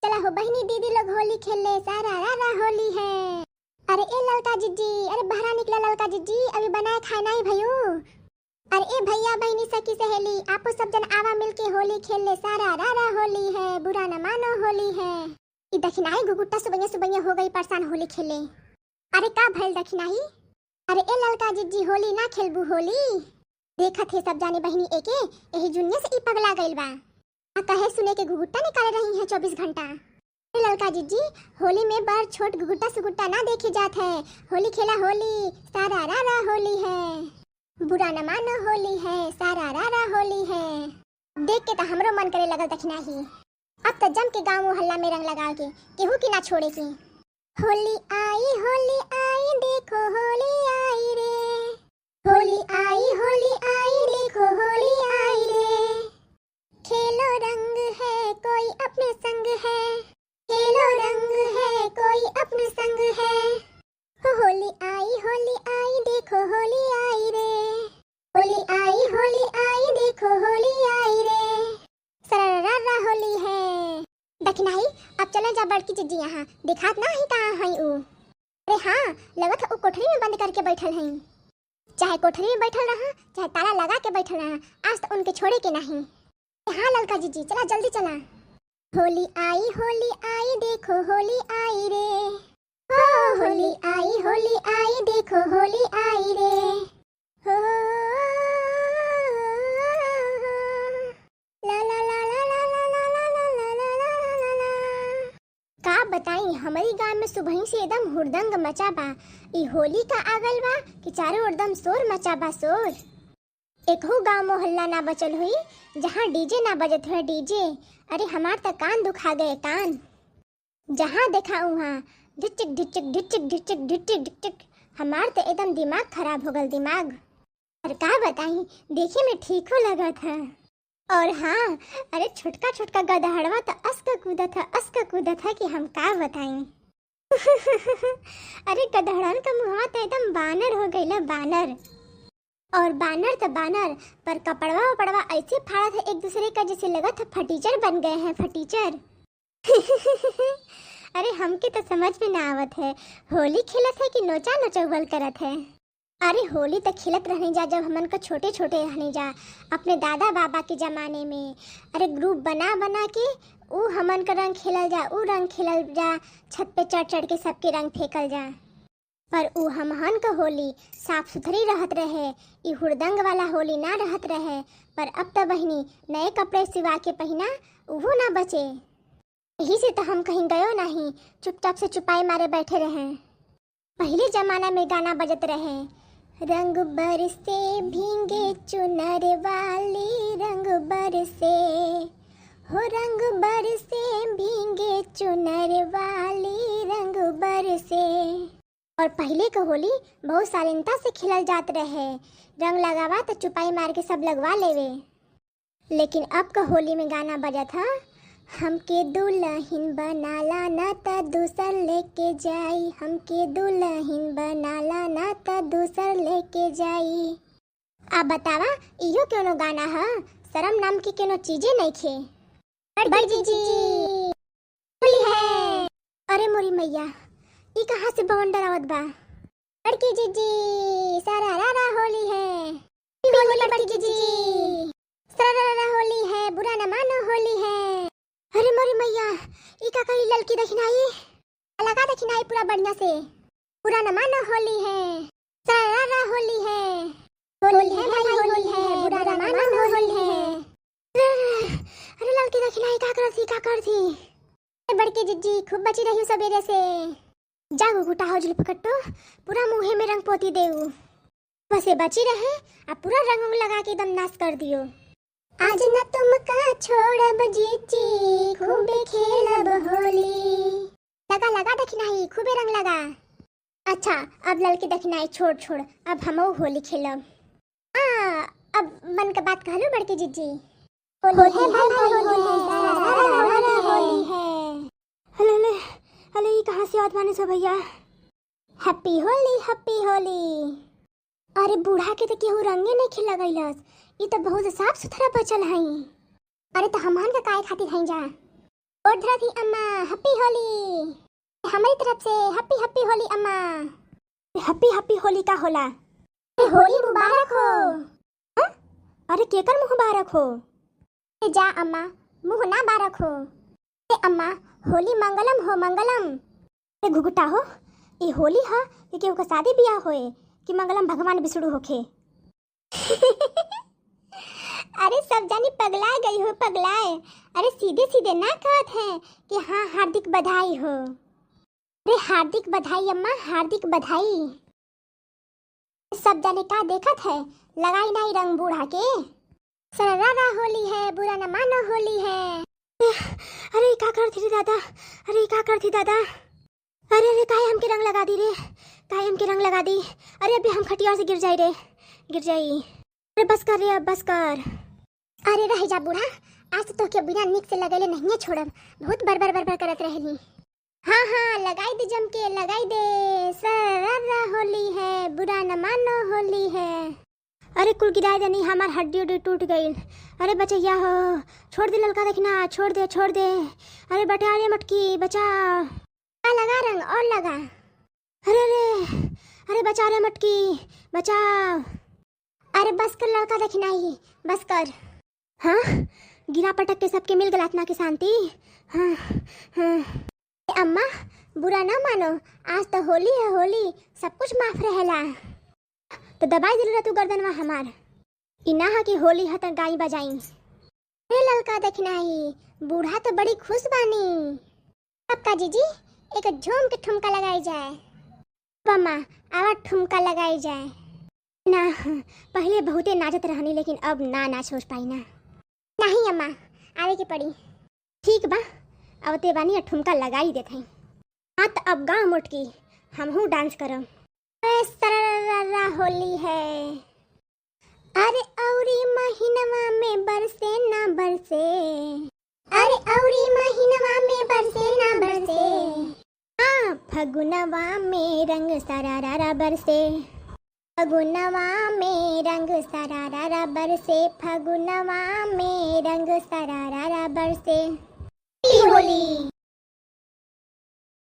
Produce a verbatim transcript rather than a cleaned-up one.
चला हो बहिनी दीदी लोग होली खेल ले, सारा रा रा होली है। अरे ए ललका जिज्जी, अरे बहरा निकला ललका जिज्जी, अभी बनाए खाए नाहीं भयू। अरे ए भइया बहिनी सखी सहेली, आपो सब जन आवा मिलके होली खेल ले, सारा रा रा होली है, बुरा न मानो होली है। ई दखिनाही घुघुट्टा सुबहिया सुबहिया हो गई परेशान होली खेले। अरे का भइल दखिनाही? अरे ए ललका जिज्जी होली ना खेलबू होली? देखत हे सब जाने बहिनी एके, एही जुनिया से ई पगला गइल बा। आ कहे सुने के घुघुट्टा निकाले रही है चउबीस घंटा। अरे ललका जिज्जी, होली में बड़ छोट घुघुट्टा सुघुट्टा ना देखे जात है। होली खेला होली, सारा रा रा होली है। बुरा न मानो होली है, सारा रा रा होली है। देख के त हमरो मन करे लगल दखिनाही। अब त जम के गाँव मोहल्ला में रंग लगावे के, केहू के ना छोड़े के। होली आई, होली आई, देखो होली आई रे। होली आई, होली आई, देखो होली आई रे। खेलो रंग है कोई अपने संग है, खेलो रंग है कोई अपने संग है। हो होली आई, होली आई, देखो होली आई रे। होली आई, होली आई, देखो होली आई रे। सररररर होली है। दखिनाही, अब चले जा बड़की जिज्जी यहाँ, दिखात ना ही कहाँ हई ऊ। अरे हाँ, लगत है ऊ कोठरी में बंद करके बैठल हई। चाहे कोठरी में बैठल रहा, चाहे ताला लगा के बैठल रहा, आज त उनके छोड़े के नहीं। अरे हाँ ललका जिज्जी, चला जल्दी चला। होली आई, होली आई, देखो होली आई रे। हो होली आई, होली आई, देखो होली आई रे। हो ला ला ला ला। का बताई, हमरी गाँव में सुबही से एकदम हुड़दंग मचा बा। ई होली का आ गइल बा कि चारों ओर एकदम शोर मचा बा, शोर। एकहू गाँव मोहल्ला ना बचल हुई जहाँ डीजे ना बजत हुए, डीजे। अरे हमार त कान दुखा गए, कान। जहाँ देखा उहाँ ढिचिक ढिचिक ढिचिक ढिचिक ढिचिक ढिचिक। हमार त एकदम दिमाग खराब हो गल, दिमाग। और का बताई, देखे में ठीको लगत है। और हाँ, अरे छोटका छोटका गदहड़वा त असक कूदत है, असक कूदत है कि हम का बताई। अरे गदहड़न का मुँहवा त एकदम बानर हो गइल, बानर। और बानर त बानर, पर कपड़वा उपड़वा ऐसे फाड़त है एक दूसरे का, जैसे लगत है फटीचर बन गए हैं, फटीचर। अरे हमके त समझ में ना आवत है, होली खेलत है कि नोचा नोचौवल करत है। अरे होली त खेलत रहनी जा जब हमन का छोटे छोटे रहनी जा, अपने दादा बाबा के जमाने में। अरे group बना बना के ऊ हमन का रंग खेलल जा, ऊ रंग खेलल जा, छत पे चढ़ चढ़ के सबके रंग फेंकल जा। पर ऊ हमहन क होली साफ सुथरी रहत रहे, ई हुड़दंग वाला होली ना रहत रहे। पर अब त बहिनी नए कपड़े सिवा के पहिना, उहो ना बचे। यही से त हम कहीं गयो नहीं, चुपचाप से चुपाई मारे बैठे रहे। पहिले जमाना में गाना बजत रहे, रंग बरसे भींगे चुनर वाली, रंग बरसे, हो रंग बरसे भींगे चुनर वाली, रंग बरसे। और पहिले क होली बहुत शालीनता से खेलल जात रहे। रंग लगावा त चुपाई मार के सब लगवा लेवे। लेकिन अब क होली में गाना बजत ह, हमके दुलहिन बनाला ना त दूसर लेके जाई, हमके दुलहिन बनाला ना त दूसर लेके जाई। अब बतावा, इहो केनो गाना ह? शरम नाम की केनो चीजे नइखे। बड़की जिज्जी, होली है। अरे मोरी मैया, ई कहाँ से बवंडर आवत बा? बड़की जिज्जी, सारा रा रा होली है। Happy होली बड़की जिज्जी। सारा रा रा होली है, बुरा न मानो होली है। अरे मोरी मैया, ई का करी ललकी दखिनाही? लगा दखिनाही पूरा बढ़िया से। बुरा न मानो होली है। सारा रा रा होली है। होली है भाई, होली है, बुरा न मानो होली है। अरे ललकी दखिनाही का करत ही, का करत ही? ए बड़की जिज्जी, खूब बची रही सबेरे से। जा घुघुटा हो जुल्फ कट्टो, पूरा मुँहे में रंग पोती देऊ। बसे बची रहे, अब पूरा रंग उंग लगा के एकदम नाश कर दियो। आज न तुमका छोड़ब जिज्जी, खूबे खेलब होली। लगा, लगा दखिनाही, खूबे रंग लगा। अच्छा, अब ललकी दखिनाही छोड़, छोड़, अब हमहू होली खेलब। हाँ, अब मन क बात कहलू बड़की जिज्जी। होली है भाई, होली है, सारा रा रा होली है। अले, अले, अले, ई कहाँ से आवत बानी सब भैया? Happy होली, happy होली। अरे बूढ़ा के त केहू रंगे नइखे लगइलस, ई त बहुत साफ सुथरा बचल हई। अरे त हमहन का काहे खातिर हई जा? गोड़ धरत ही अम्मा, happy होली। हमरी तरफ से happy happy होली अम्मा। Happy happy होली का होला? ए, होली मुबारक हो। हाँ? अरे केकर मुँह बारक हो? ए जा अम्मा, मुँह ना बारक हो। ए अम्मा, होली मंगलम हो मंगलम। ए घुघुटा हो, ई होली ह कि केहू का शादी बियाह होए कि मंगलम भगवान विष्णु होखे? अरे सब जानी पगलाए गई हो पगलाए। अरे सीधे सीधे ना कहत हैं कि हाँ हार्दिक बधाई हो। अरे हार्दिक बधाई अम्मा, हार्दिक बधाई। सब जाने का देखत है, लगाई नाई रंग बूढ़ा के। सररारा होली है, बुरा न मानो होली है। अरे ई का करत ही दादा, अरे ई का करत ही दादा। अरे अरे काहे हमके रंग लगा दी रे, काहे हमके रंग लगा दी। अरे अभी हम खटिया से गिर जाई रे, गिर जाई। अरे बस कर रे, अब बस कर। अरे रह जा बूढ़ा, आज तो तोहके बिना निक से लगैले नहिये छोड़ब, बहुत बर बर बर बर करत रहली। हाँ हाँ लगाई दे जम के लगाई दे। सररारा होली है, बुरा न मानो होली है। अरे कुल गिराई देनी, हमार हड्डी उड्डी टूट गइल। अरे बचैया हो, छोड़ दे ललका दखिना, छोड़ दे छोड़ दे। अरे बचा रे मटकी, बचा। आ लगा रंग और लगा। अरे अरे, अरे बचा रे मटकी, बचाओ। अरे बस कर ललका दखिनाई, बस कर। हाँ, गिरा पटक के सबके मिल गल आत्मा के शांति। हाँ हाँ। ए अम्मा, बुरा ना मानो, आज तो होली है होली, सब कुछ माफ रहेला। तो दबाई दिल रह तू गर्दनवा हमार। ई ना ह कि होली ह त गाई बजाई। अरे ललका दखिनाई, बूढ़ा तो बड़ी खुश बानी। अब का जीजी, एक झूम के ठुमका लगाई जाए। अम्मा, आवा ठुमका लगाई जाए। ना, पहिले बहुते नाचत रहनी लेकिन अब ना नाच हो पाई ना। नहीं अम्मा, आवे के पड़ी। ठीक बा, अवते बानी आ ठुमका लगाई देत हई। हाँ त अब गाँव मोटकी, हमहू dance करम। ए सरररररा होली है। अरे औरी महीनवा में बरसे ना बरसे। अरे औरी महीनवा में बरसे ना बरसे। हाँ, फगुनवा में रंग सरारारा बरसे। फगुनवा में रंग सरारारा बरसे। फगुनवा में रंग सरारारा बरसे। होली।